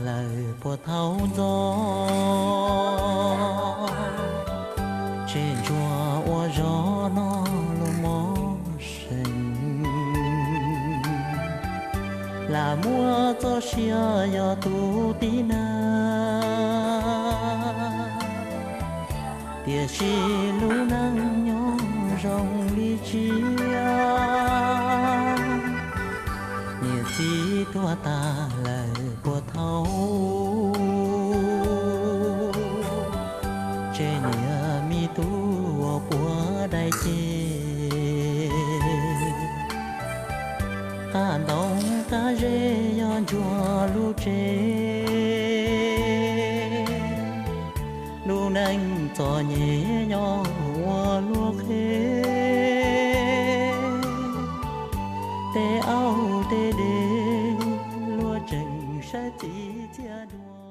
lawm puag thaum ntxov, tseg ntsuag ua zog no los mos seem. Lam muab txoj sia yog tus tib neeg, tiam sis lub neej nyob zoo li tsiaj. Niam txiv tuag tas lawm puag thaum, tseg niam me tub ua puav dai ces. Qab ntoo qab zeb yog ntsuag lub tsev, lub neej txom nyem nyob ua luag qhev. Tej aub tej de luag tseem saib txiv txiaj duaj.